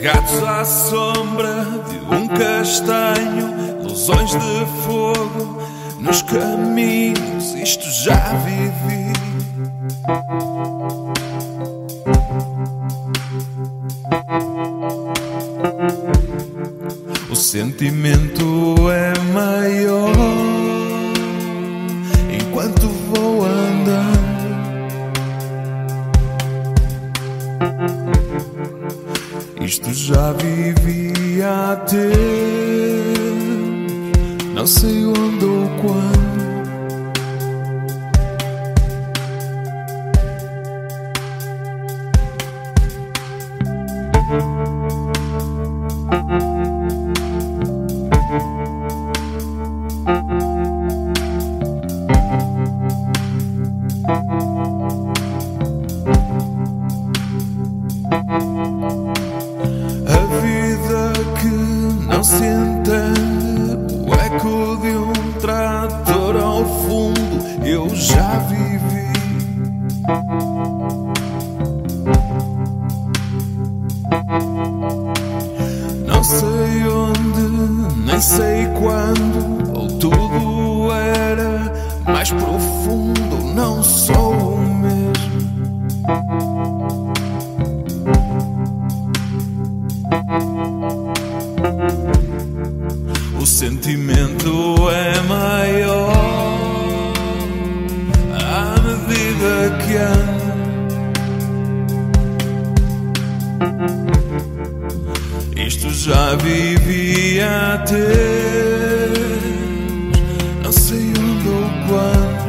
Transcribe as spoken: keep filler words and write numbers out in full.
Gatos à sombra d'un castañu, luzões de fogo nos caminhos, isto já vivi. O sentimento é maior enquanto vou andando. Isto já vivi há tempo, não sei onde ou quando. A vida que não se entende, o eco de um trator ao fundo, eu já vivi. Não sei onde, nem sei quando, ou tudo era mais profundo, não sou o mesmo. O sentimento é maior à medida que ando. Isto já vivi há tempo, não sei onde ou quando.